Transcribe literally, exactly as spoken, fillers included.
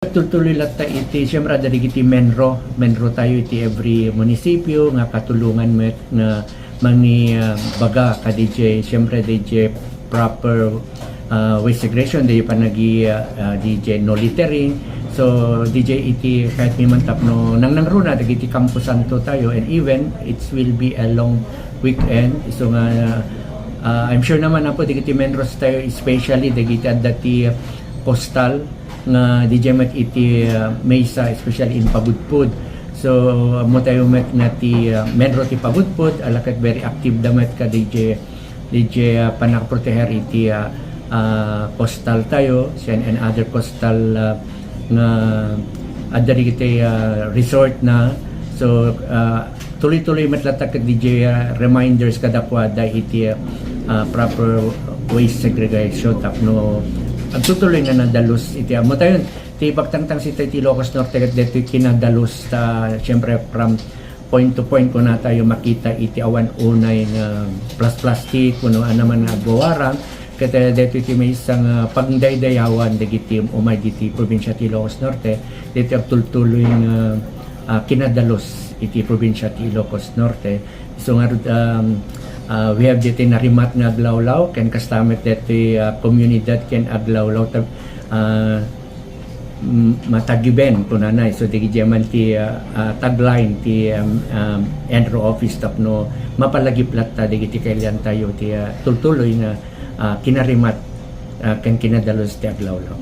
Tultuloy latta iti, siyempre, adda dagiti menro. Menro tayo iti every munisipyo nga katulongan met nga mangi, ah, baga ka D J, siyempre, D J proper, ah, waste segregation, D J panagi, ah, ah, D J no littering. So, D J iti kahit miman tapno nangnangruna dagiti kamposanto tayo, and even it will be a long weekend. So nga, ah, I'm sure naman apo dagiti menros tayo, especially dagiti adda ti coastal nga D J met iti, ah, Mesa, especially in Pagudpud. So, ammo tayo met nga ti, ah, menro ti Pagudpud, ala ket very active da met ka D J, D J, ah, panakaproteher iti, ah, ah, coastal tayo, sian and other coastal, ah, nga adda dagiti, ah, resort na. So, ah, tuloy-tuloy met latta ket D J, ah, reminders kadakuada iti, ah, proper waste segregation tapno agtutuloy nga nadalus iti ammo tayo. Ti pagtangtang sita iti Ilocos Norte ket detoy kinadalus ta, siyempre, from point to point kuna tayo makita iti awan unay nga plas-, plastic kuno anaman nga agwawarang. Ket, eh, detoy ti maysa nga pagdaydayawan dagiti umay diti probinsia ti Ilocos Norte, deti agtultuloy nga, ah, kinadalus iti probinsia ti Ilocos Norte. So nga, um, ah, we have deti narimat nga aglawlaw, ken kasta met deti, ah, komunidad ken aglawlaw, tag-, ah, mm, matagiben, kunanay. So, dagiti man ti, ah, ah, tagline ti, um, um, ENRO office tapno mapalagip latta dagiti kailian tayo ti, ah, tultuloy nga, ah, kinarimat, ah, ken kinadalus ti aglawlaw.